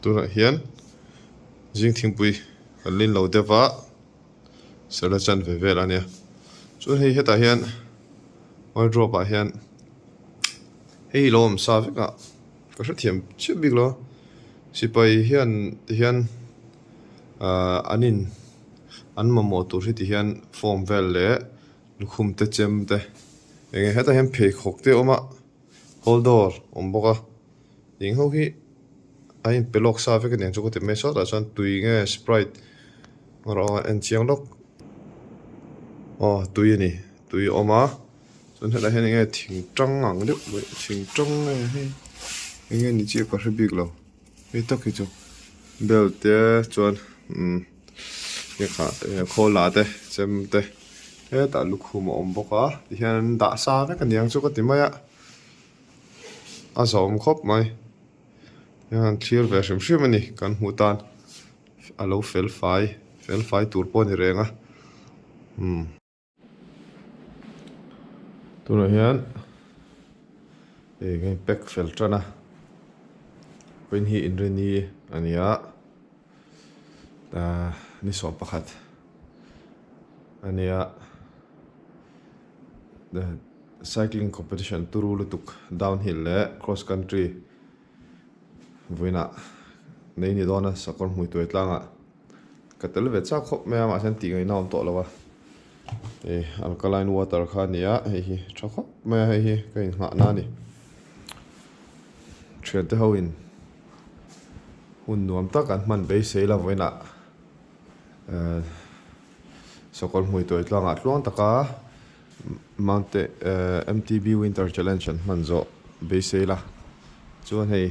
Tunah hian zing thingpui kan lin lo deuh va serla chanve vel a nia chuan hei hetah hian wardrobe ah hian hei hi lo awm sa vek a ka hrethiam chiah bik lo a sipai hian ti hian ahh an in an mamawh tur hi ti hian form vel leh lukhum te chem te eng nge hetah hian pheikhawk te a awm a hall door a awm bawk a. Eng ho hi a inpe lawk sa vek aniang chu ka ti mai sawtah chuan tui nge sprite erawh a en chiang lawk aw tui a ni tui a awm a chuan helaiah hian enge thing tang ang deuh mai thing tang nge hei enge ni chiah ka hre bik lo hei tak hi chu belt te chuan umm khawl lah te chem te hetah lukhum a awm bawk a tihian an dah sa vek aniang chu ka ti mai a. A zawm khawp mai hian thlir ve hrim hrim a ni kan hmuh tan a lo fel fai fel fai tur pawh a ni reng a umm tunah hian eng nge pack fel tan a vawiin hi inrini a ni a ahh ni 11 a ni a. Cycling competition turu lutuk downhill leh cross country vawiinah nei ni dawn a sakawr hmui tuai tlangah ka tel ve chak khawp mai a mahse an tih ngaihna a awm tawh lo a hei alkaline water kha a ni a hei hi tha khawp mai a hei hi ka innghahna a ni thiante ho in hun nuam tak an hman beisei la vawiinah ehh. Sakawr hmui tuai tlangah tluang taka Mountain MTB Winter Challenge an hman zawh beisei la. Chuan hei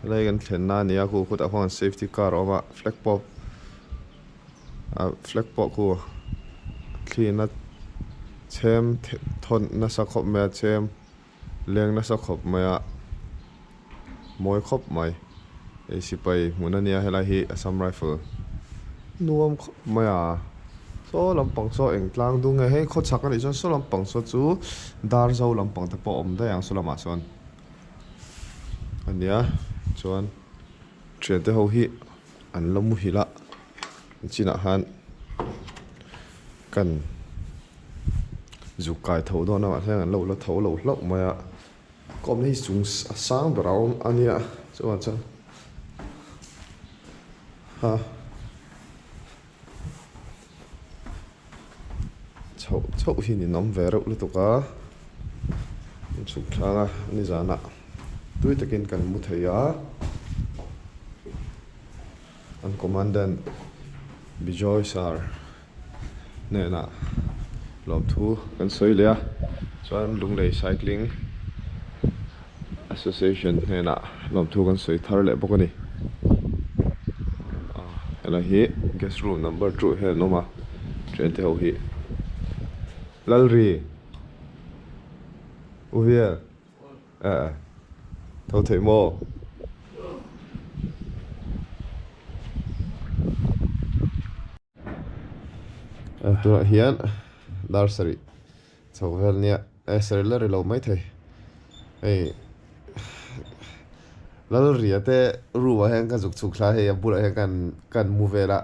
helai kan thlenna a ni a khu khutah khuan safety car a awm a flag pawh ah flag pawh khu thlin a chhem thawn nasa khawp mai a chhem leng nasa khawp mai a mawi khawp mai hei sipai hmun a nia helai hi Assam Rifle nuam khawp mai a saw lampang saw eng tlang dung nge hei khawchhak a nih chuan saw lampang saw chu dar zo lampang te pawh a awm daih ang saw lamah sawn a nia chuan thiante ho hi an la muhil a chinah khan kan zuk kai tho dawn a mahse an lo la tho lo hlauh mai a kawm hi chung a sang ber a awm a nia chuan chuan ha chhoh chhoh hi ninawm ve reuh lutuk a chhuk thlak a nizanah tui takin kan mu thei a. An commandant Bijoy Sir hnenah lawmthu kan sawi leh a, chuan Lunglei Cycling Association hnenah lawmthu kan sawi thar leh bawk a ni. Helai hi guest room number 2 hian an awm a, train te ho hi Lalri Uviel. Eh tho theih maw? Eh tunah hian dar sarih chho vel nia eh sarih la ri lo mai thei hei Lalria te room ah hian ka zuk chhuk thla hei a bulah hian kan kan mu vel a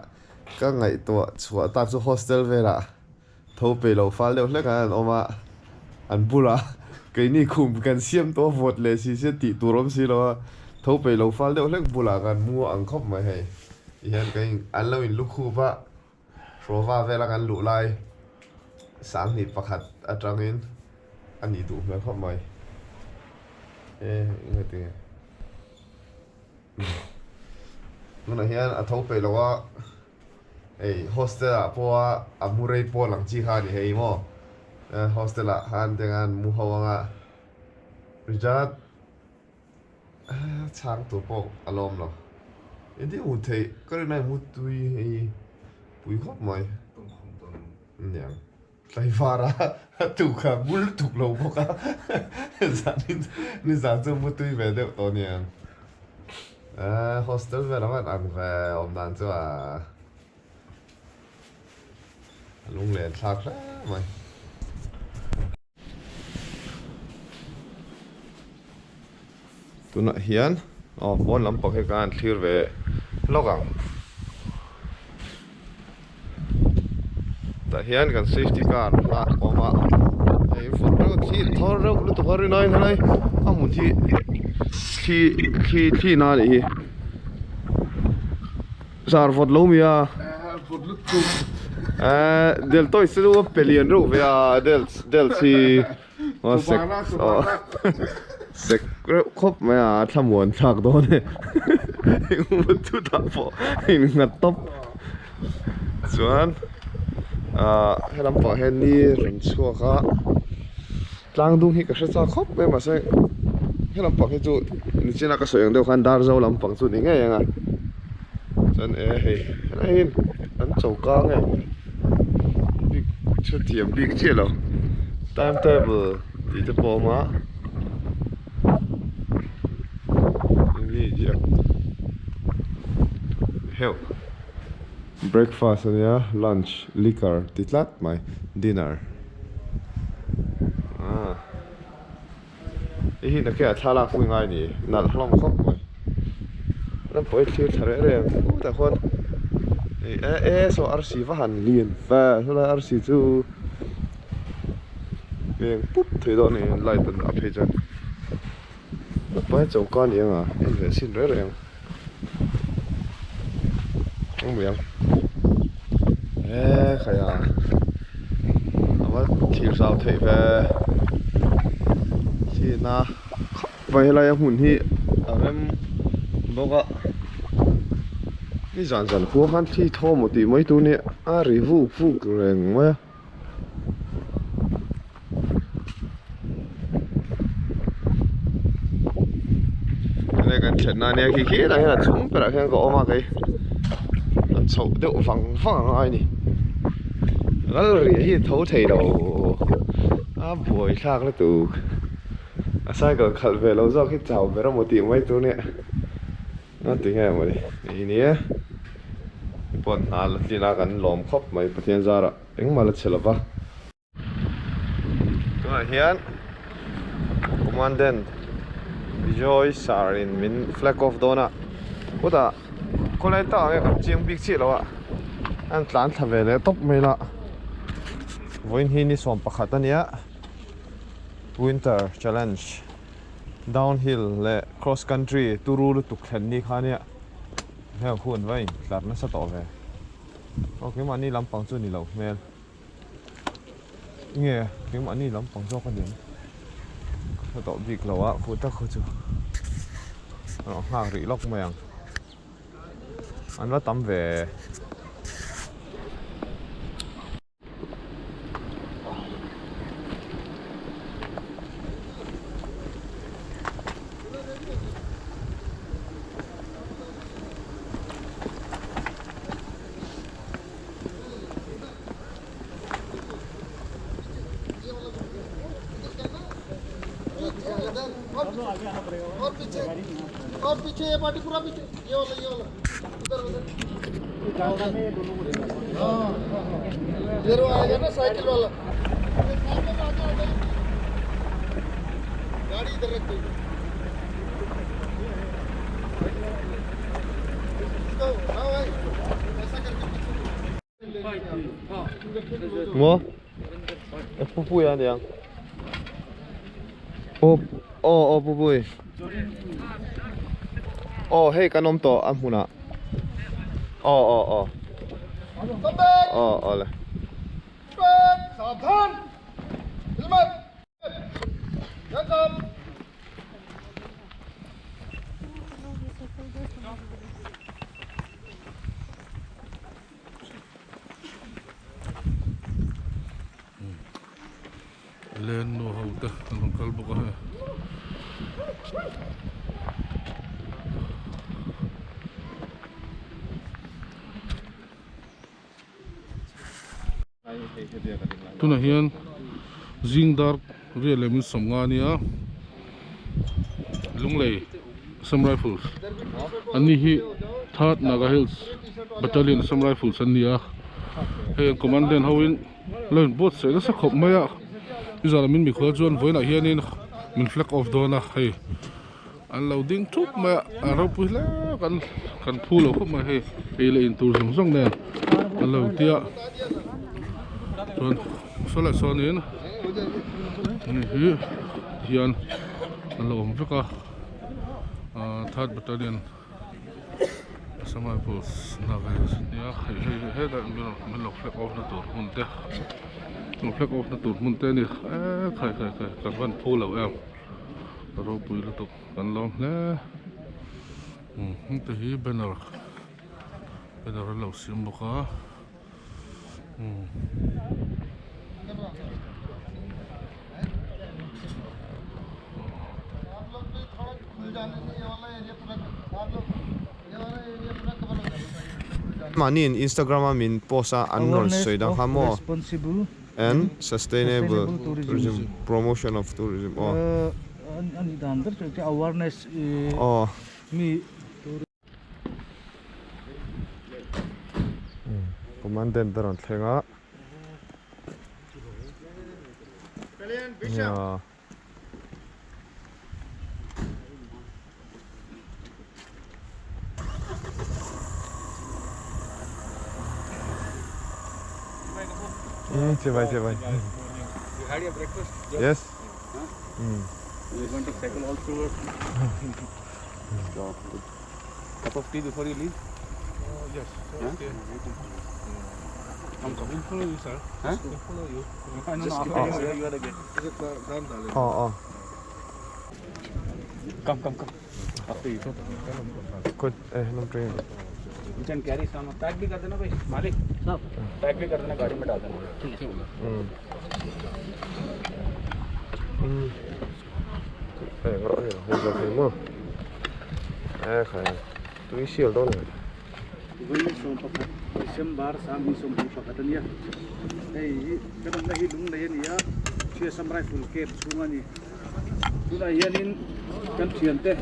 ka ngaihtuah chhuah tak chu hostel velah. Tho pe lo fal deuh hlek an awm a, an bulah keini khum kan siam tawh a vawt leh si sia tih tur awm si lo a, tho pe lo fal deuh hlek bulah kan mu ang khawp mai hei tihian kan in an lo in lukhup a, hrawva vela kan luh lai sanghnih pakhat atangin a nih duh hmel khawp mai e enge tinge tunah hian a tho pe lo a. Hei hostel ah pawh a a mu rei pawl ang chi kha a ni hei maw hostel ah khan te khan mu ho anga Richard chhang tur pawh a lawm lo engtin hmuh theih ka rin ai mu tui hei pui khawp mai aniang tlaivar a a tu kha mu lutuk lo bawk a zanin nizan chu mu tui ve deuh tawh aniang. Ehh hostel vel ang an ve awm dan chu a lunglen thlak hle mai. Tunah hian aw pawn lampang hi ka han thlir ve. lawk ang. Tah hian kan safety car a awm a hei vawt reuh thli thawr reuh lutuk a rinai helai a hmun hi thli thli thli na anih hi zar vawt lo mi a eh deltoid te chu a pe lian reuh ve a del del chi aw sek aw sek reuh khawp mai a thlamuan thlak dawn e engemaw chutah pawh a innghat tawp chuan ah helam pah hian ni rawn chhuak a tlang dung hi ka hre chak khawp mai mahse helam pang hi chu nichina ka sawi ang deuh khan Darzo lampang chu ni ngei ang a chuan e hei helai hi an choka nge bik chhuthiam bik chiah lo time table tih te pawh a awm a enge ziak heuh breakfast ania lunch liquor ti tlat mai dinner ah. Hei hi nakin ah thlalak pawh i ngai ni nalh hlawm khawp mai ram pawh hi thlir thla reng reng khutah khuan hei e e saw arsi va han lian ve helai arsi chu eng pup thei dawn a ni light an dah phei chuan tlai choka a ni ang a en ve chhin reng reng ang mai ang e khai a a va thlir zau theih ve chhin a khawp mai helai a hmun hi a rem bawk a ni zan zan khua khan thli thaw maw tih mai tur nia a ri vuk vuk reng mai a. Hei kan thlenna ania khi khi tah hian a chung berah khian ka awm a kei an chhoh deuh vang vang a ngai a ni lal rih hi a tho thei lo a buai thlak lutuk a cycle khalh ve lo zawk hi chau ber emaw tih mai tur nia a ti nge mawni hei nia pawh hna la tlin a kan lawm khawp mai Pathian zarah engmah la chhe lova. Tunah hian Commandant Bijoy sir in min flag off dawn a khutah khawlai tak ang e kan chiang bik chiah lo a an tlan thla ve leh tawp mai la vawiin hi ni 11 a nia winter challenge downhill leh cross country turu lutuk thlen ni kha ania heng hun va in tlar nasa tawh ve aw keimahni lampang chu ni lo hmel. Nge keimahni lampang zawk a ni ang ka hre tawh bik lo a khu tak khu chu a nghak rih lawk mai ang an va tam ve. Maw Pu Puia a niang Aw aw Pu Pui Aw hei kan awm tawh a hmunah Aw aw aw Aw aw le Len nu ho te an rawn kal bawk a hei. Tunah hian zing dar riat leh min sawm nga ania Lunglei Assam Rifles an ni hi Third Naga Hills Battalion Assam Rifles an ni a hei an commandant ho in lo in buatsaih nasa khawp mai a nizan ah min mikhual chuan vawiinah hianin min flag off dawn a hei. an lo ding thup mai a a ropui hle kan kan phu lo khawp mai hei ei leh in tur zawng zawng nen an lo tia chuan saw leh sawnin hei hi hian an lo awm vek a ahh third battalion Assam Rifles na ve nia hei hei hetah min lo flag off na tur hmun te lo flag off na tur hmun te a ni eee khai khai khai kan van phu lo em ropui lutuk kan lawm hle umm heng te hi banner banner an lo siam bawk a umm. Mahni in Instagram a min post a an rawn sawi dang kha maw and sustainable tourism promotion of tourism aw. Aw. Commandant a rawn thleng a. Nia. Mm, chibai, chibai. You had your breakfast? Yes. Mm. You're going to cycle all through. So, cup of tea before you leave? Yes. Huh? Okay. Come, come. We'll follow you, sir. Huh? We'll follow you. No, no, after you, you are again. Aw, aw. Come, come, come. After you. Good. Eh, no train. You can carry some. Pack भी कर देना भाई मालिक pack भी कर देना गाड़ी में डाल देना Mm. Mm. Hei, rawh hei, hei zawk hei maw? Eh khai, tui sial dawn lo. Vawiin 11 December 2021 a nia. Hei hi kan awmna hi lunglei a ni a, Hriasam Rifle Camp chhung a ni. Tunah hianin kan thiante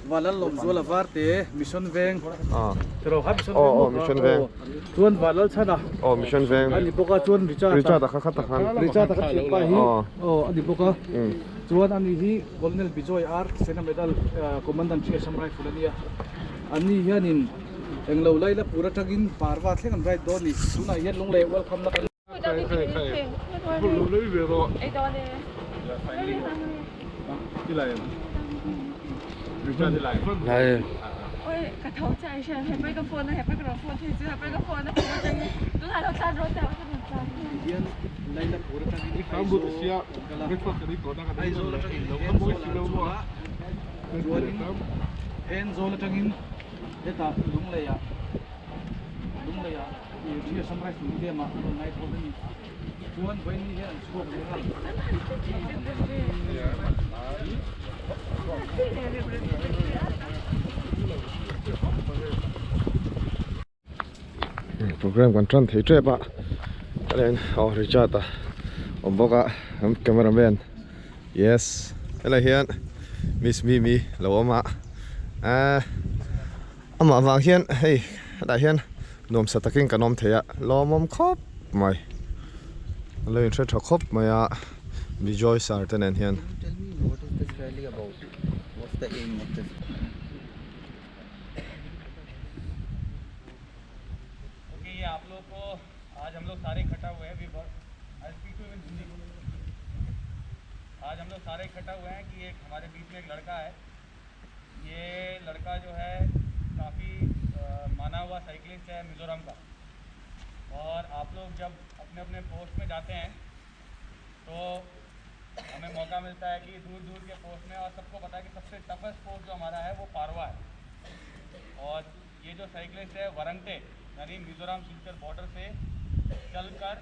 Vanlalawmzuala Varte Mission Veng tiraw kha Mission Veng maw kha chuan Vanlalchhana a ni bawk a chuan Richard a Richard a ka thianpa hi aw a ni bawk a chuan ani hi Colonel Bijoy R Sena Medal Commandant Hriasam Rifle a nia ani hianin englo laila pur atangin parva thleng an ride dawn a ni tunah hian lunglei welcome na kan Aizawl atangin hetah Lungleiah Lungleiah Program kan tan thei tep a chuan aw Richard a awm bawk a kan camera man yes helai hian miss Mimi lo awm a ahh. Amah vang hian hei hetah hian nuamsa takin kan awm thei a, lawmawm khawp mai. An lo inhre tha khawp mai a, Bijoy sir te nen hian. ये लड़का जो है काफ़ी माना हुआ साइकिलिस्ट है मिज़ोरम का और आप लोग जब अपने अपने पोस्ट में जाते हैं तो हमें मौका मिलता है कि दूर दूर के पोस्ट में और सबको पता है कि सबसे टफेस्ट पोस्ट जो हमारा है वो पारवा है और ये जो साइकिलिस्ट है वरंगटे यानी मिज़ोरम सिलचर बॉर्डर से चलकर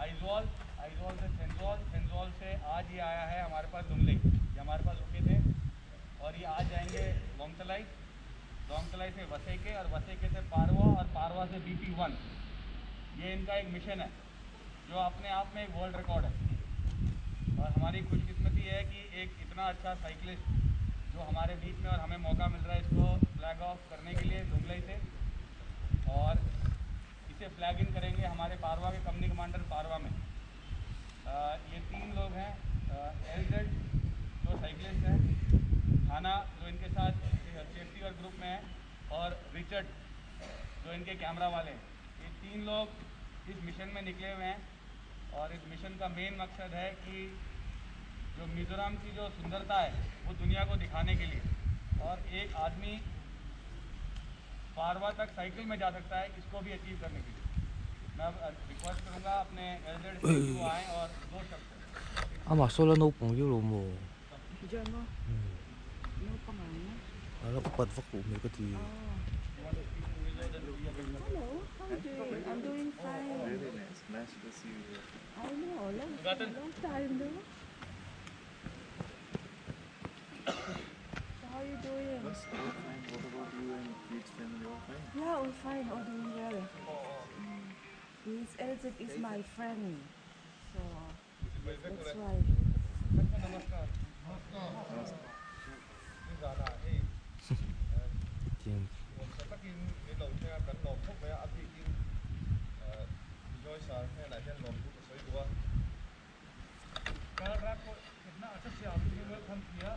आइजॉल आइजॉल से थेंजॉल थेंजॉल से आज ये आया है हमारे पास दुमले ये हमारे पास रुके थे और ये आज जाएंगे लोंगतलाई लोंगतलाई से वसेके और वसेके से पारवा और पारवा से बीपी वन ये इनका एक मिशन है जो अपने आप में एक वर्ल्ड रिकॉर्ड है और हमारी खुशकिस्मती है कि एक इतना अच्छा साइकिलिस्ट जो हमारे बीच में और हमें मौका मिल रहा है इसको फ्लैग ऑफ करने के लिए दुमलई से और इसे फ्लैग इन करेंगे हमारे पारवा के कंपनी कमांडर पारवा में। ये तीन लोग हैं, एल जो साइकिलिस्ट है, थाना जो इनके साथ सेफ्टी और ग्रुप में है, और रिचर्ड जो इनके कैमरा वाले हैं। ये तीन लोग इस मिशन में निकले हुए हैं और इस मिशन का मेन मकसद है कि जो मिज़ोरम की जो सुंदरता है वो दुनिया को दिखाने के लिए, और एक आदमी पारवा तक साइकिल में जा सकता है, इसको भी अचीव करने के लिए मैं अब रिक्वेस्ट करूँगा अपने एल से वो आएँ और दो शब्द। Ama sola naupang viau lo maw? Ala upat vak duh hmel ka ti. Hello, how are you doing? I'm doing fine. Very nice. Nice to see you here. I know, long, long time, no? So how are you doing? Yes, all fine. What about you and kids, family, all fine? Yeah, all fine, all doing well. This LZ is my friend, so that's why. Tiang कल रात को इतना अच्छे से आपने welcome किया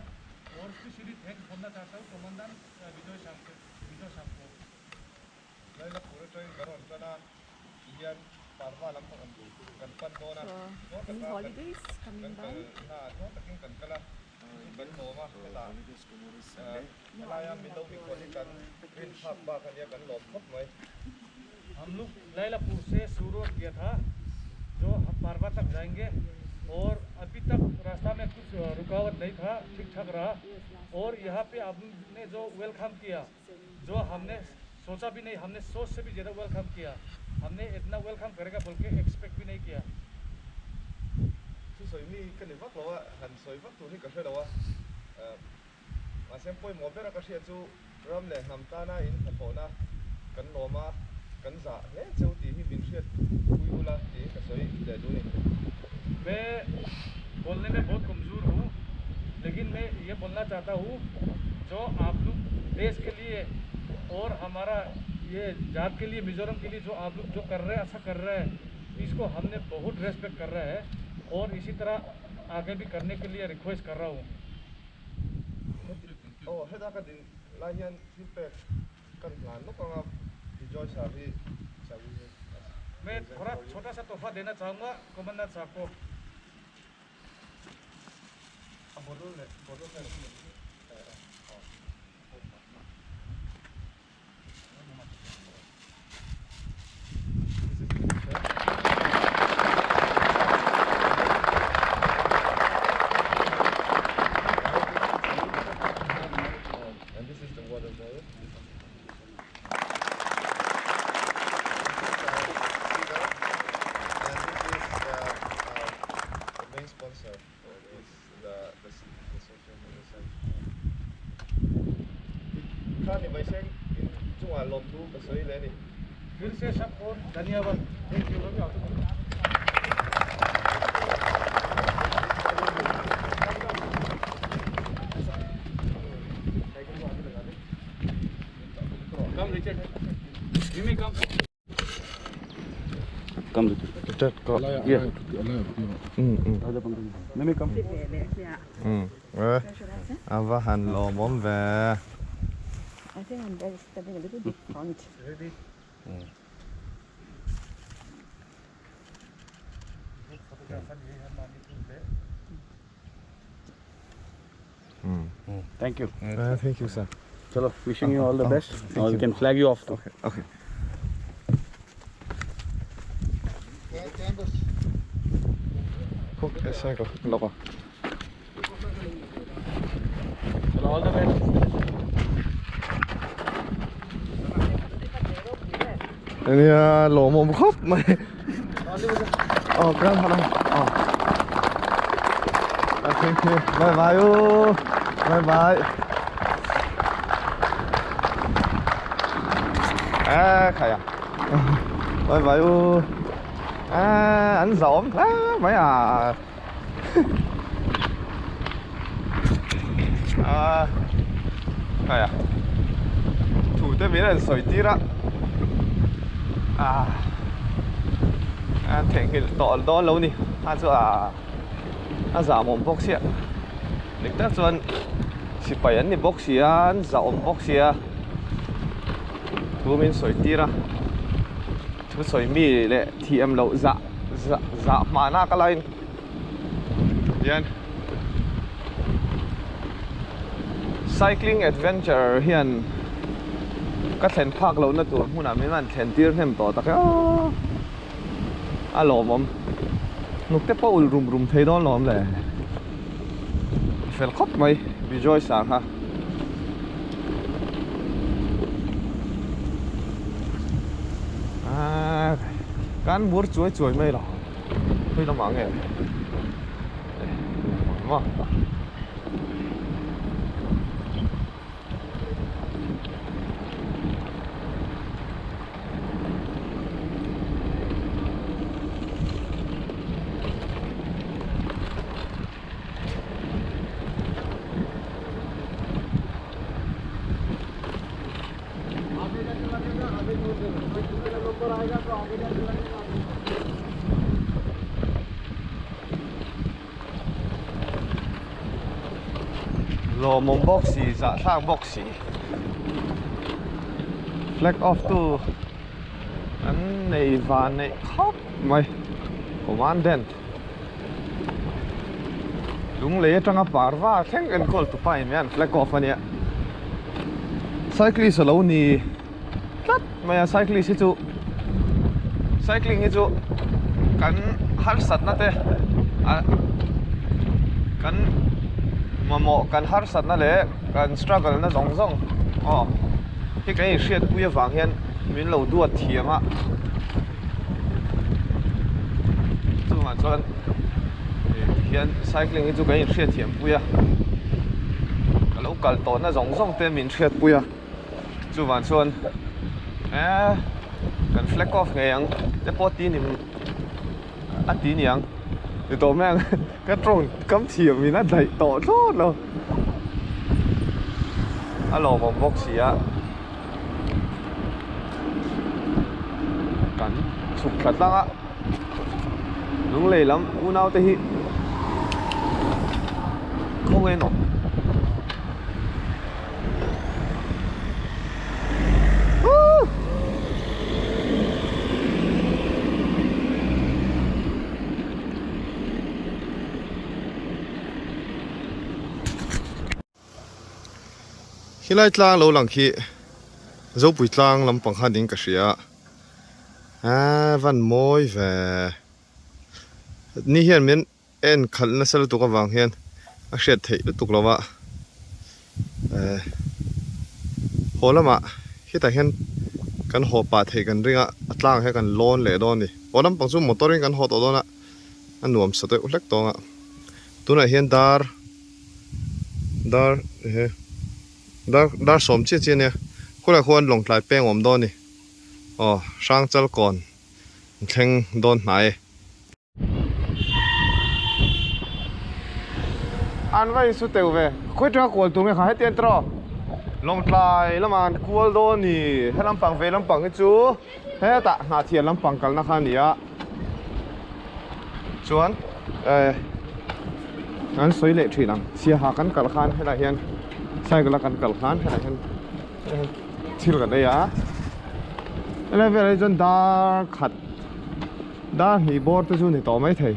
और specially thanks बोलना चाहता हूँ कमांडर विजय श्याम के, विजय श्याम को। So, any holidays coming by? Holidays tomorrow is Sunday. हम लोग लैलापुर से शुरू किया था, जो हम पारवा तक जाएंगे, और अभी तक रास्ता में कुछ रुकावट नहीं था, ठीक ठाक रहा। और यहाँ पे आपने जो welcome किया, जो हमने सोचा भी नहीं, हमने सोच से भी ज़्यादा welcome किया। हमने इतना welcome करेगा बोल के एक्सपेक्ट भी नहीं किया। मैं बोलने में बहुत कमज़ोर हूँ, लेकिन मैं ये बोलना चाहता हूँ, जो आप लोग देश के लिए और हमारा ये जात के लिए, मिज़ोरम के लिए जो आप लोग जो कर रहे हैं, अच्छा कर रहे हैं, इसको हमने बहुत रेस्पेक्ट कर रहे हैं और इसी तरह आगे भी करने के लिए रिक्वेस्ट कर रहा हूँ। मैं थोड़ा छोटा सा तोहफा देना चाहूँगा कमलनाथ साहब को। And this is the water bottle. And this is the main sponsor for this, the social media site. Khani mai seng in chungah lawm thu ka sawi le ni. फिर से सबको धन्यवाद। Thank you. Come Richard, Jimmy come. Come Richard. Mimi come. Ava han lawm awm ve. I think I'm very stepping a little bit front. Thank you. Thank you, sir. चलो, wishing you all the best. Now we can flag you off. Okay, okay. Cook a cycle. Locker. चलो, all the best. Nia lawm awm khawp mai. Aw kan han a. Aw. Thank you. Bye bye u. Bye bye. À, khai à. Bye bye u. À, anh dòm quá mấy à. À. Khai à. Thủ tế miễn là sỏi tí ra. À. À, thèn cái tọ đó lâu nè. Kha chu a a zahmawm bawk sia dik tak chuan sipai an ni bawk sia an zahawm bawk sia thu min sawi tir a thu sawi mi leh thiam loh zah zah zah hmana ka lain hian cycling adventure hian ka thlen phak lohna tur hmunah min han thlen tir hnem tawh tak e aw a lawmawm hnuk te pawh ulh rum rum thei dawn lawm le fel khawp mai Bijoy sar kha. Aaa kan mur chuai chuai mai lo. Khawi lamah nge maw. Lawmawm bawk si zahthlak bawk si flag off tu an nei van neih khawp mai commandant Lunglei atanga parva thleng enkawl tu pa in hian flag off ania cyclist alo ni tlat mai a cyclist hi chu cycling hi chu kan harsatna te ah kan mamawh kan harsatna leh kan struggle na zawng zawng aw hi kan inhriatpui avang hian min lo duat thiam a chungah chuan hian cycling hi chu kan inhriat thiam pui a ka lo kal tawhna zawng zawng te min hriatpui a chuvang chuan eh kan flag off ngei ang te pawh ti ni a ti niang ni tawh mai ang ka tawng kam thiam in a daih tawh thlawt lo a lawmawm bawk si a kan chhuk thla tlang a lunglei lam unau te hi khawnge an awm. Helai tlang lo lang khi Zopui tlang lampang khan ding ka hria a van mawi ve ni hian min en khalh nasa lutuk avang hian a hriat theih lutuk lo a eh haw lamah hetah hian kan haw pah theih kan ring a a tlang hian kan lawn leh dawn a ni haw lampang chu motor in kan haw tawh dawn a a nuam sa deuh hlek tawng a tunah hian dar dar ehe dar dar sawm chiah chiah a nia khulaiah khuan lawngtlai peng a awm dawn a ni aw hrangchal kawn thleng dawn hnai e. An va insu teuh ve khawi tanga kual tur nge kha heti an ti rawh lawngtlai lamah an kual dawn a ni he lampang ve lampang hi chu hetah hnahthial lampang kalna kha a ni a chuan eh an sawi leh thin ang siaha kan kal khan helaiah hian cycle a kan kal khan helaiah hian thil kan ei a helai velah hi chuan dar khat dar hnih bawr te chu ni tawh mai thei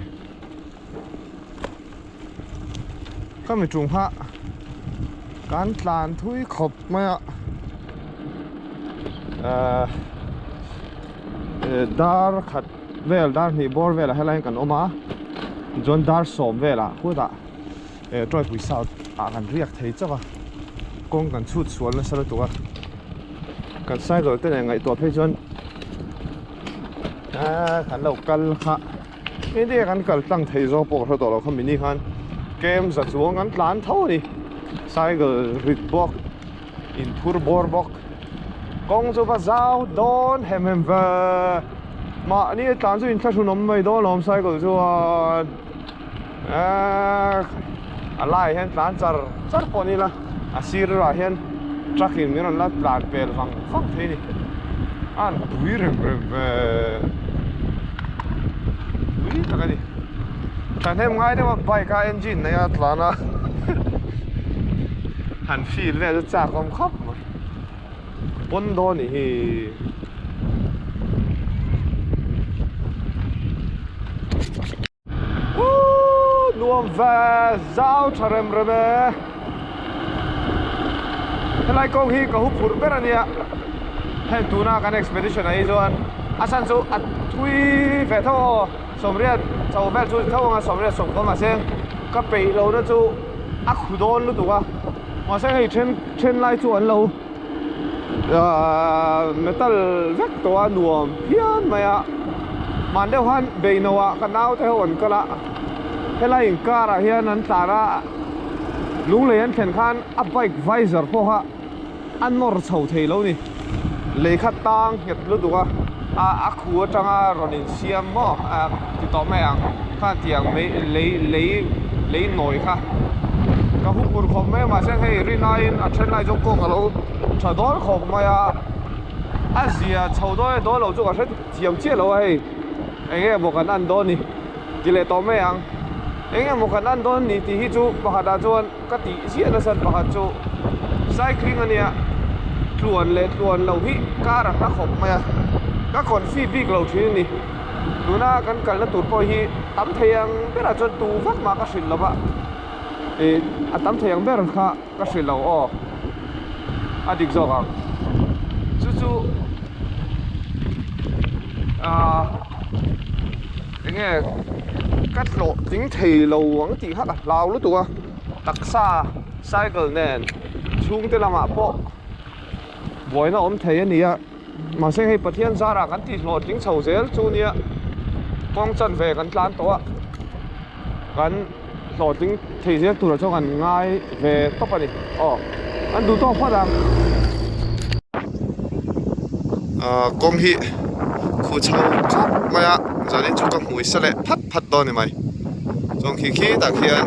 ka mi tum kha kan tlan thui khawp mai a eh dar khat vel dar hnih bawr velah helai hian kan awm a chuan dar sawm velah khutah eh tawipui south ah kan riak thei chauh a kawng kan chhut sual nasa lutuk a kan cycle te nen ngaihtuah phei chuan ah kan lo kal kha India kan kal tlang thei zawk pawh ka hre tawh lo kha mini khan kem za chuang kan tlan tho a ni cycle rit bawk inphur bawr bawk kawng chu va zau dawn hem hem ve mahni a tlan chu inthlahrun awm mai dawn lawm cycle chuan eee a laiah hian tlan char char pawh ni ila a sir ah hian truck in min rawn la tlan pel vang vang thei a ni a han pui rem rem ve pui tak a ni. Thahnem ngai deuh a bike a engine nei a tlan a han feel vel chu chak awm khawp mai pawn dawn nih hi. Woo nuam ve zau tha rem rem e helai kawng hi ka hu phurh ber ania heng tuna kan expedition ah hi chuan a chhan chu a thui ve tho aw sawmriat chho vel chu tho anga sawmriat sawmkaw mahse ka peih lo na chu a khu dawn lutuk a mahse hei then then lai chu an lo ahh metal vek tawh a nuam phian mai a hman deuh khan beino ah ka nau te ho an kal a helai inkar ah hian an tlan a lunglei an thlen khan a bike visor pawh kha a nawr chho thei lo ni lei kha tang nghet lutuk a a a khu atanga rawn insiam maw ah ti tawh mai ang khan tiang mai lei lei lei nawi kha ka hu phur khawp mai a mahse hei rin aiin a then lai chu kawng a lo tha dawn khawp mai a a zia chho dawn e dawn lo chu ka hre thiam chiah lo a hei eng nge maw kan en dawn ni ti leh tawh mai ang eng nge maw kan en dawn ni tih hi chu pakhatah chuan. Ka tih ziah nasa pakhat chu cycling ania tluan leh tluan loh hi kar a hla khawp mai a ka confi bik lo thin a ni tuna kan kalna tur pawh hi tam thei ang berah chuan tu vak mah ka hrilh lova ih a tam thei ang ber kha ka hrilh lo aw a dik zawk ang chu chu ah enge ka hlawh tling thei lo ang tih kha ka hlau lutuk a. Taksa cycle nen chhungte lamah pawh buaina awm thei a ni a mahse hei Pathian zarah kan tih hlawhtling chho zel chu nia kawng chanve kan tlan tawh a kan hlawhtling thei zel turah chuan kan ngai ve tawp a ni aw an duh tawk phawt ang. Ahh kawng hi khu chho khawp mai a zanin chu ka hmui sa leh phat phat dawn a ni mai. Chuan khi khi tah khian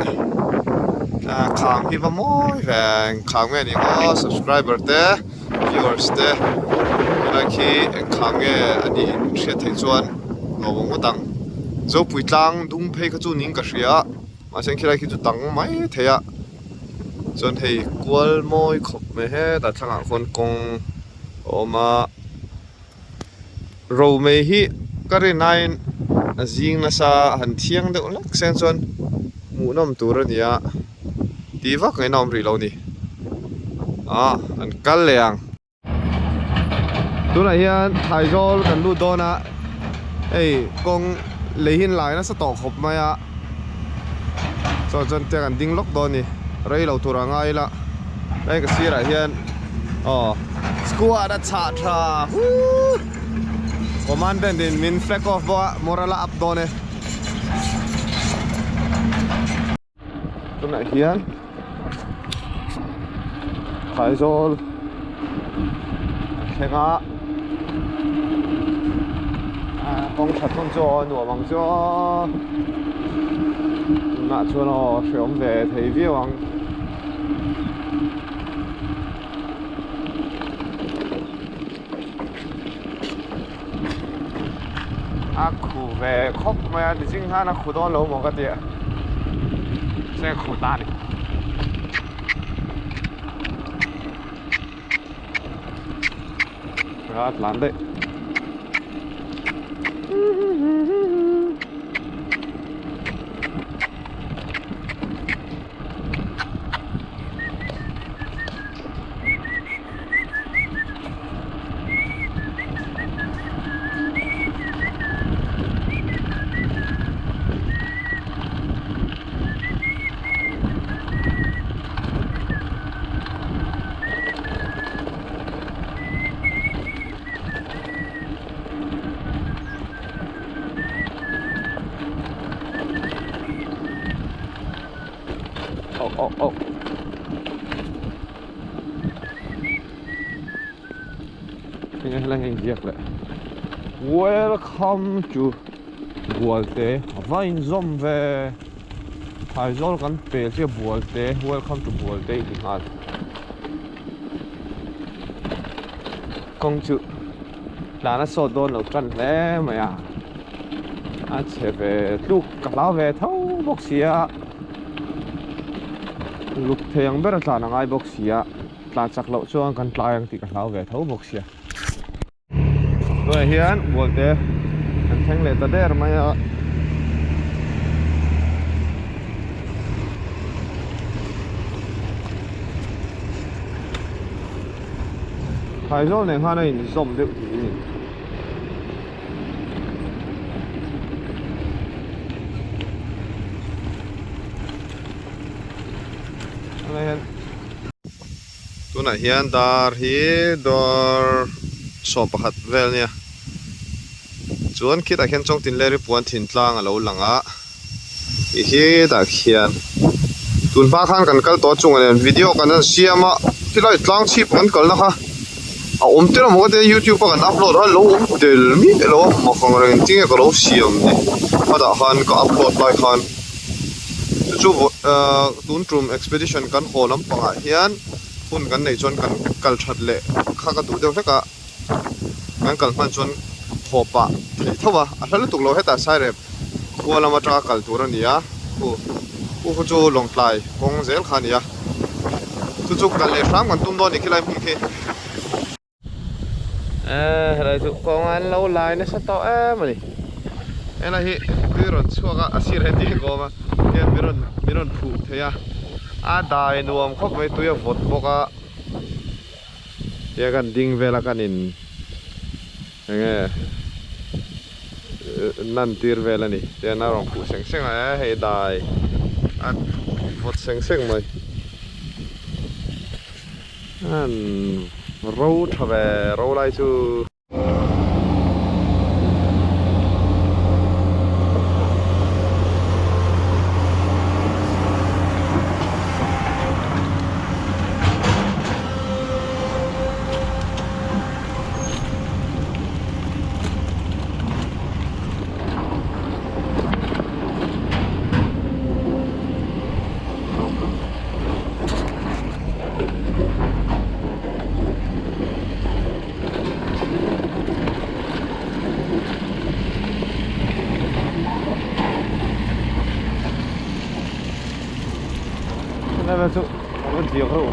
ah kham hi va mawi ve eng kham nge ni maw subscriber te viewers te helai khi eng kham nge a nih in hriat theih chuan lawm ang ngawt ang Zopui tlang dung phei kha chu niin ka hria a mahse khilai khi chu dang mai thei a chuan hei kual mawi khawp mai hetah thlangah khawn kawng a awm a. Romei hi ka rin aiin a zing nasa a han thiang deuh hlek seng chuan hmuhnawm tur a ni a tih vak ngaihna awm rih lo a ni ah an kal leh ang. Tunah hian Thaizawl kan lut dawn a hei kawng lei hi an lai nasa tawh khawp mai a chuan chuan tiang an ding lawk dawn a ni rei lo tur a ngai ila hei ka sirah hian aw. Squad a chhah tha huuu Commandant in min flag off bawk a moral a up dawn e Tunah hian Phaizawl a thleng a kawng that hmun chu aw nuam ang chu aw tunah chuan aw hreawm ve thei viau ang. A khu ve khawp mai a nichin khan a khu dawn lo maw ka ti a se khu ta a ni a tlan daih. Oh oh oh. Enge helai hi inziak leh Welcome to Bualte a va inzawm ve Phaizawl kan pel chiah Bualte Welcome to Bualte i ti nghal Kawng chu tlan a sawt dawn lo tan hle mai a. A chhe ve tluk ka hlau ve tho bawk si a, luk thei ang ber a tlan a ngai bawk si a, tlan chak loh chuan kan tlai ang tih ka hlau ve tho bawk sia. Tunah hian bualte kan thleng leh ta der mai a. Phaizawl nen khan a inzawm deuh tih a ni. Tunah hian dar hi dawr 11 vel nia chuan khitah khian Chawngtinleri puan thin tlang a lo lang a tih hi tah khian tun hma khan kan kal tawh a chungah nen video kan han siam a khilai tlang chhip kan kalna kha a awm tel amaw ka tia youtube a kan upload a lo awm tel miah lo a mak ang reng tinge ka lo siam ni a dah khan ka upload lai khan chu chu ahh tun tum expedition kan haw lampangah hian hun kan neih chuan kan kal that leh kha ka duh deuh hlek a kan kal hman chuan haw pah theih tho a a hla lutuk lo hetah sairep khua lam atanga kal tur a ni a khu khu khu chu lawngtlai kawng zel kha a ni a chu chu kal leh hram kan tum dawn a ni khilai hmun khi. Eee helai chu kawng an lo lai nasa tawh em a ni helai hi tui rawn chhuak a a sir hian tui a kawm a hian min rawn min rawn phuh thei a a dai nuam khawp mai tui a vawt bawk a tia kan ding vel a kan in enge nan tir vel a ni tian a rawn khuh seng seng a e hei dai a vawt seng seng mai. An ro tha ve ro lai chu. Helai chu a va diak reuh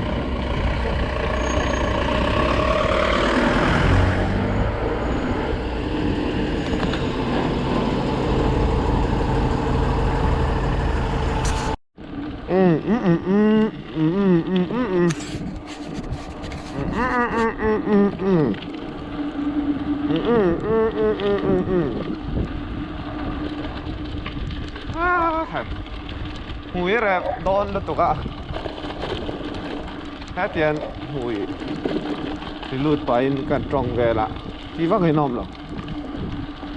Hmui rep dawn lutuk a hetiang hmui ti lut pahin kan tawng vel a ti vak in awm lo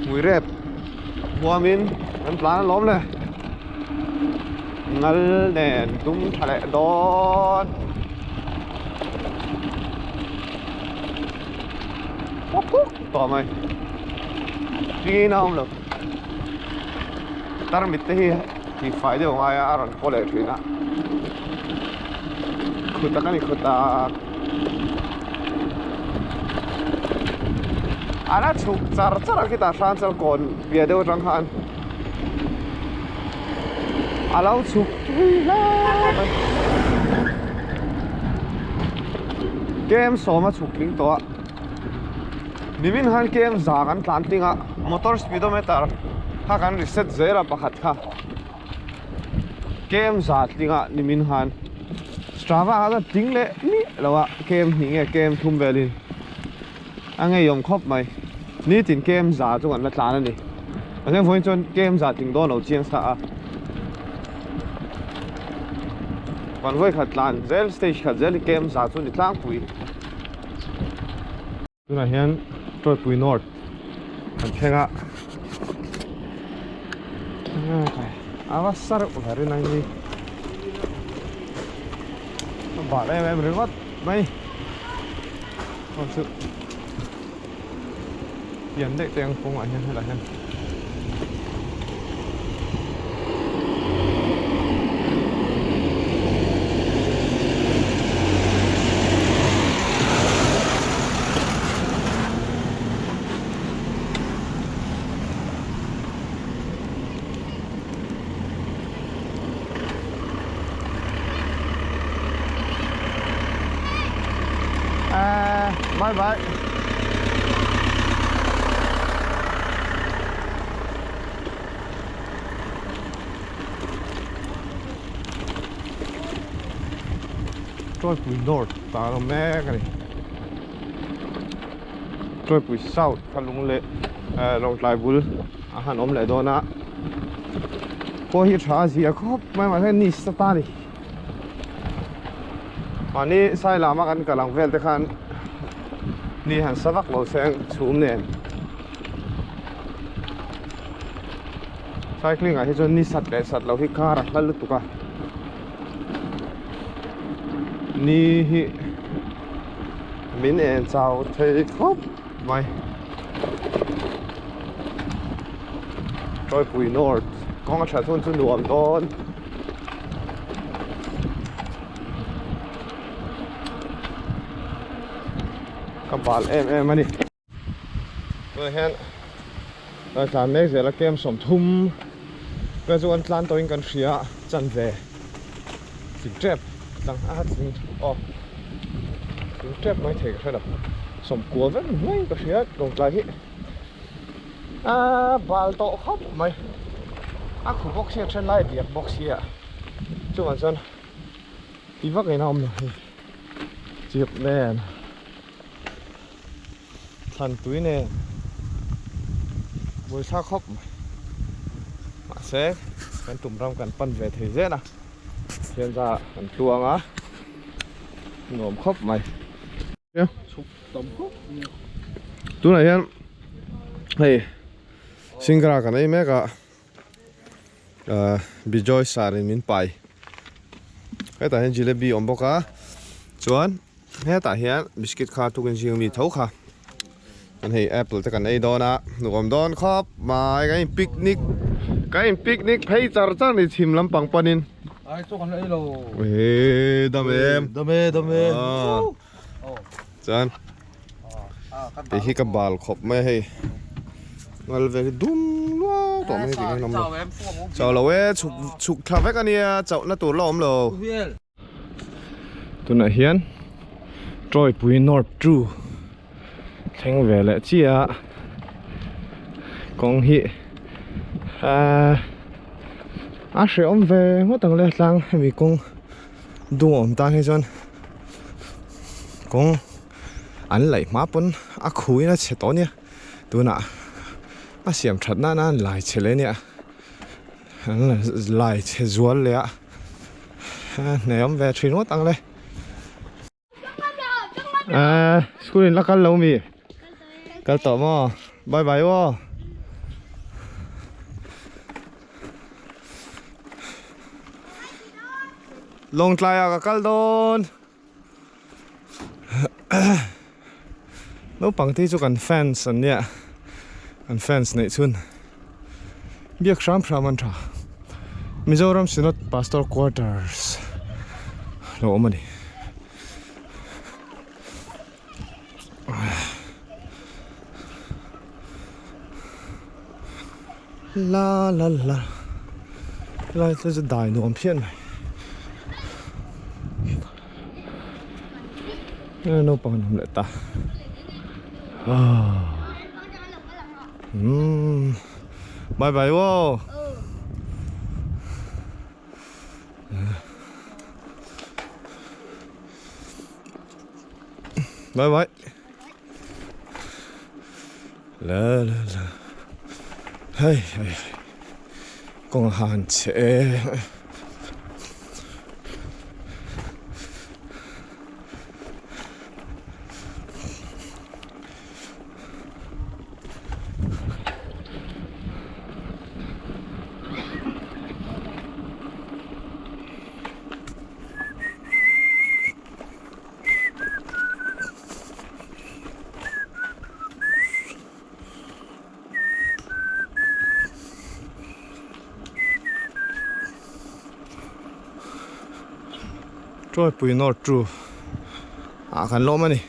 hmui rep huamin kan tlan alawm le. Ngal nen dum tha leh dawn. Puk puk tawh mai. Tingin a awm lo. Tarmit te hi tih fai deuh ngai a a rawn kaw leh thin a. Khutak a ni khutak. A la chhuk char char a khitah Hrangchal kawn piah deuh atang khan. A lo chhuk thui hle mai. Kem sawm a chhuk tling tawh a. Nimin khan kem za kan tlan tling a, motor speedometer kha kan reset zel a pakhat kha. Kem za tling a nimin khan Strava kha chuan tling leh miah lo a, kem hnih nge kem thum velin a ngeiawm khawp mai. Nitin kem za chu kan la tlan a ni. Mahse vawiin chuan kem za tling dawn lo chiang sa a. Kan vawi khat tlan zel stage khat zel hi kem za chu ni tlangpui. Tunah hian Tawipui North kan thleng a. A va sa reuh ve rin ang hi. A bal em em ringawt mai. Aw chu pian daih te ang kawngah hian helaiah hian. Bye bye. Tawipui North tah an awm mek a ni. Tawipui South kha lung leh eh Lawngtlai bul a han awm leh dawn a. Khua hi tha a zia khawp mai mahse ni sa ta a ni. Mahni sai lama kan kal ang vel te khan ni han sa vak lo seng chhum nen. Cycling ah hi chuan ni sat leh sat loh hi kar a hla lutuk a. Ni hi min en chau thei khawp mai. Tawipui North kawng a that hun chu nuam dawn. Ka bal em em a ni. Tunah hian kan tlan mek zel a kem 30 vel chu kan tlan tawhin kan hria a chanve tling tep tlang a tling aw tling tep mai thei ka hre lo 90 vek mai ka hria lawngtlai hi a bal tawh khawp mai a khu bawk sia then lai diak bawk sia chuvang chuan ti vak in a awm lo hei chip nen. Thlan tui nen buaithlak khawp mai mahse kan tum ram kan pan ve thei zel a thianza kan tluang a nuam khawp mai tunah hian hei singra kan ei mek a Bijoy sir in min pai hetah hian jalebi a awm bawk a chuan. Hetah hian biscuit kha tukin zing ami tho kha chuan hei apple te kan ei dawn a nuam dawn khawp mai kan in picnic kan in picnic phei char char ni chhim lampang panin ai chaw kan la ei lo ee dam em dam e dam e chuan tih hi ka bal khawp mai a hei ngal vel hi dum luau tawh mai tih hian a awm lo chau lo e chhuk chhuk thla vek ania chauhna tur la awm lo. Tunah hian Tawipui North 2 thleng ve leh chiah a kawng hi ahh a hrehawm ve ngawt ang le tlang hemi kawng dung a awm tan hi chuan kawng an laih hma pawn a khuin a chhe tawh a nia tunah a siam that nana an lai chhe leh a nia an lai chhe zual leh a. Hne awm ve thin ngawt ang le. Ahh school in la kal lo mi? Kal tawh maw? Bye bye aw. Lawngtlai ah ka kal dawn. Naupang te hi chu kan fans an nia an fans neih chhun biak hram hram an tha Mizoram Synod Pastor Quarters lo awm a ni. La la la helai te chu dai nuam phian mai naupang an awm leh ta umm bye bye aw bye bye la la la hei hei kawng a han chhe e. Tawipui North chu ah kan lawm a ni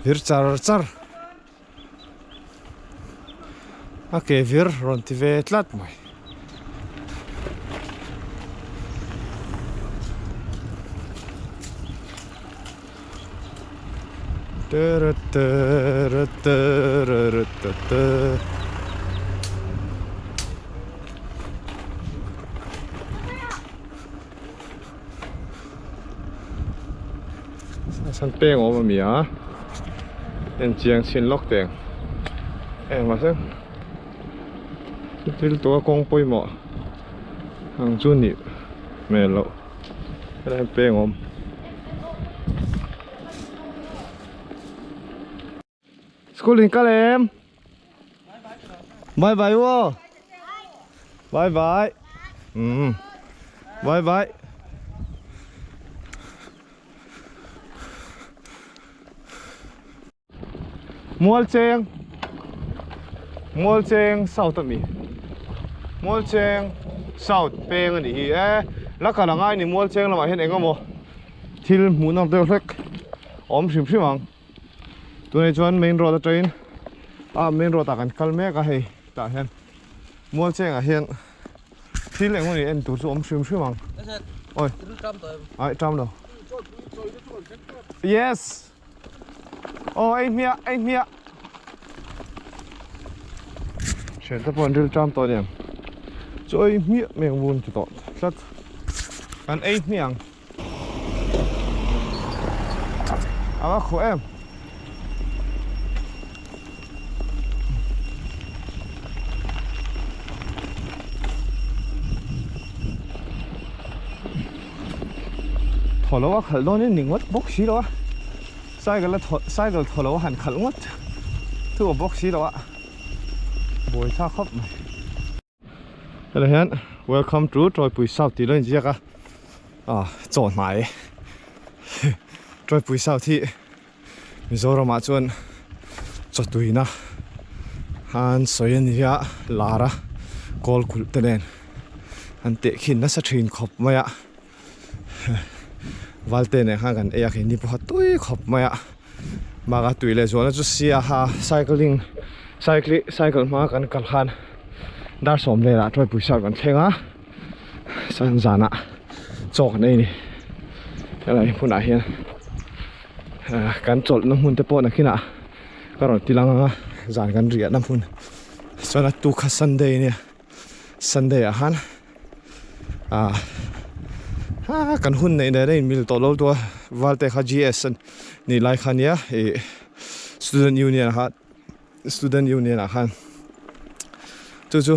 vir char char a ke vir rawn ti ve tlat mai. San peng awm ami a en chiang chhin lawk teng engmah se thil tura kawng pawimawh ang chu nih hmel loh helai hian peng awm. School in kal em? Bye bye u. Bye bye. Um. Bye bye. Mualcheng Mualcheng South ami Mualcheng South peng ani hi e la kal angai ni Mualcheng lamah hian engemaw thil hmuhnawm deuh hlek awm hrim hrim ang. Tunah chuan main road atangin ah main road ah kan kal mek a hei tah hian mual chengah hian thil eng emaw ni en tur chu awm hrim hrim ang oi ai tam lo yes aw ei hmiah ei hmiah thian te pawh an ril tam tawh a niang chu ei hmiah mai ang bun ti tawh tlat kan ei hmiah ang. A va khaw em. Thaw lo a khalh dawn in ni ngawt bawk si lo a cycle a thaw cycle thaw lo a han khalh ngawt thu a bawk si lo a buaithlak khawp mai. Helai hian welcome to Tawipui South tih lo inziak a ah chaw hnai Tawipui South hi Mizoram ah chuan chaw tuina an sawi a ni a lar a kawl kulh te nen an tehkhin nasa thin khawp mai a valte nen khan kan ei a keini pawh a tui khawp mai a bak a tui leh zualna chu siaha cycling cycli cycle hma kan kal khan dar sawm velah tawipui sar kan thleng a chuan zanah chaw kan ei a ni helai hmunah hian kan chawlhna hmun te pawh nakinah ka rawn ti lang ang a zan kan riahna hmun chuan a tuk kha sunday a nia sunday ah khan. Ah ah kan hun neih nen a inmil tawh lo tua valte kha GS a nih lai kha nia ih student union ah khan student union ah khan chu chu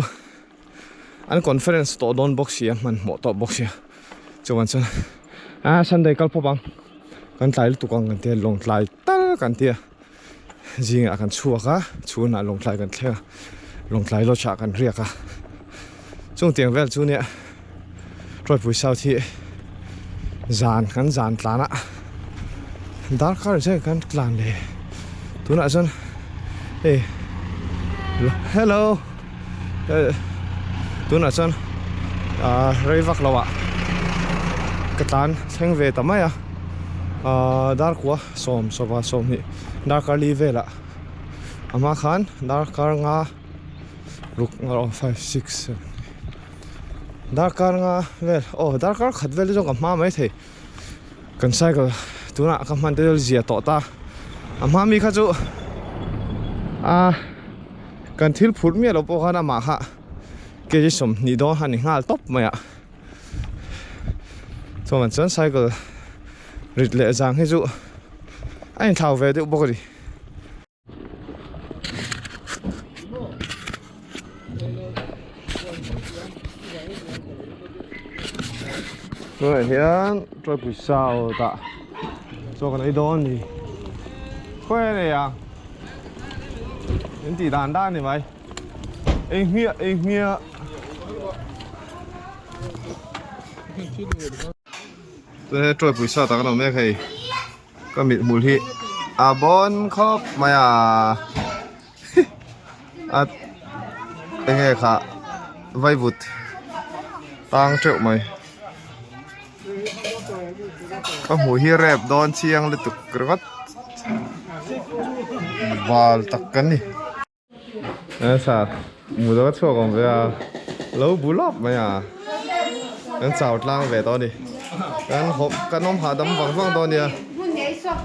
an conference tawh dawn bawk si a hmanhmawh tawh bawk sia chuan chuan ah sunday kal pawp ang kan tlai lutuk ang kan tia lawngtlai tal kan tia zingah kan chhuak a chhunah lawngtlai kan thleng a lawngtlai lodge ah kan riak a chung tiang vel chu nia Tawipui South hi zan kan zan tlan a darkar zet kan tlan leh tunah chuan hei hello tunah chuan ah rei vak lo ah ka tlan thleng ve ta mai a ah darkua. Sawm sawva sawmhnih darkar li velah a hma khan darkar nga ruk nga aw five six seven eight darkar nga vel aw darkar khat vel te chuan ka hma mai thei kan cycle tunah ka hman te chu zia tawh ta a hma mi kha chu ah kan thil phurh miah loh pawh khan amah kha kg 20 dawn kha a ni nghal tawp mai a chuan chuan cycle. Rit leh zang hi chu a inthlau ve deuh bawk a ni. Tunah hian Tawipui South ah chaw kan ei dawn a ni. Khawi a nei ang? In tih dan dan a ni mai. Ei hmiah ei hmiah. Tuna tawipui sa tak an awm mek hei ka mit hmul hi a bawn khawp mai a a enge kha vaivut tang teuh mai ka hmuh hi rep dawn chiang lutuk ringawt bal tak kan ni. Sir mu deuh a chhuak awm ve a lo bu lawp mai a kan chau tlang ve tawh a ni kan hawp kan awm hahdam vang vang dawn a nia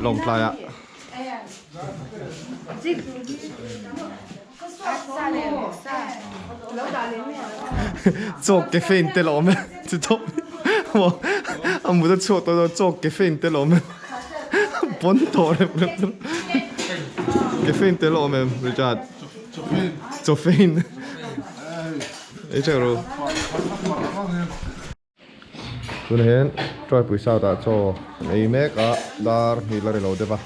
lawngtlai ah. Chaw cafe in tel a awm e chu tawp maw a mut a chhuak tawh dawn chaw cafe in tel a awm e pawn tawh rep rep chu cafe in tel a awm em Richard cafe in ei teuh ru. Tunah hian Tuaipui South ah chaw an ei mek a, dar hnih la ri lo deuh a.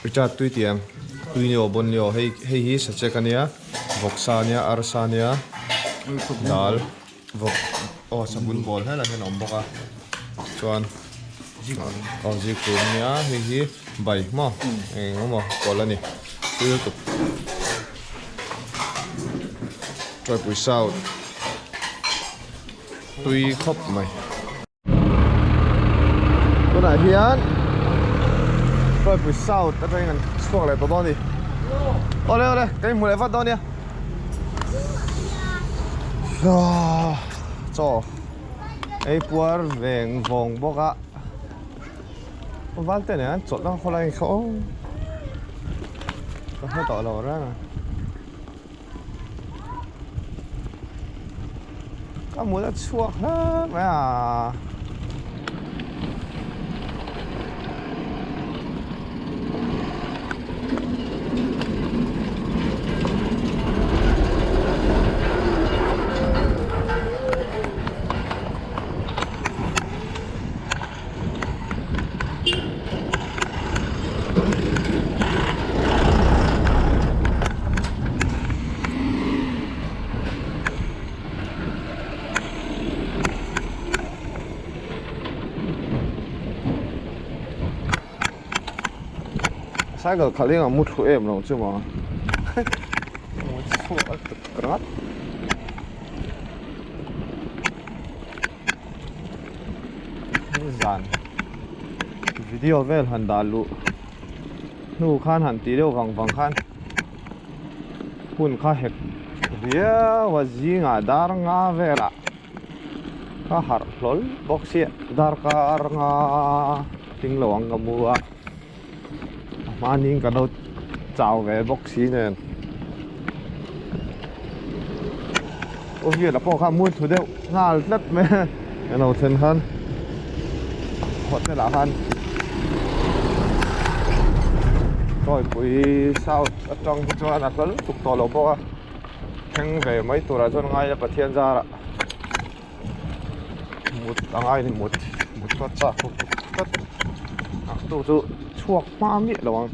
Richard tui tih ang, tui ni aw bawn ni aw, hei hei hi sachek a nia, vawksa a nia, arsa a nia, dal vawk aw sabun bawl helai hian a awm bawk a, chuan aw zikhlum a nia, hei hi bai maw eng emaw kawlh a ni, tui lutuk. Tuaipui South. Tui khawp mai. Tunah hian Tuaipui South atangin kan chhuak leh tawh dawn a ni. Awle awle kan inhmu leh vat dawn nia. Chaw ei puar veng vawng bawk a. Valte nen an chawlh na khawlai kha aw. Ka hre tawh lo reng a. Ka mut a chhuak hle mai a. Cycle khalh hi a mu thu em lo chu maw mu chhuak a tuk ringawt. Zan video vel han dah luh hnu khan han tih deuh vang vang khan hun kha hek viau a zingah dar nga velah ka harh hlawl bawk sia darkar nga tling lo ang ka mu a a hmanin ka lo chau ve bawk si nen aw vial a pawh kha mut thu deuh nghal tlat mai a ka lo thlen khan hotel ah khan Tawipui south atang hi chuan a hlawl tuk tawh lo bawk a thleng ve mai turah chuan ngai a Pathian zarah mut a ngai a ni mut mut ka chak tlat a tu chu chhuak hma miah lo ang.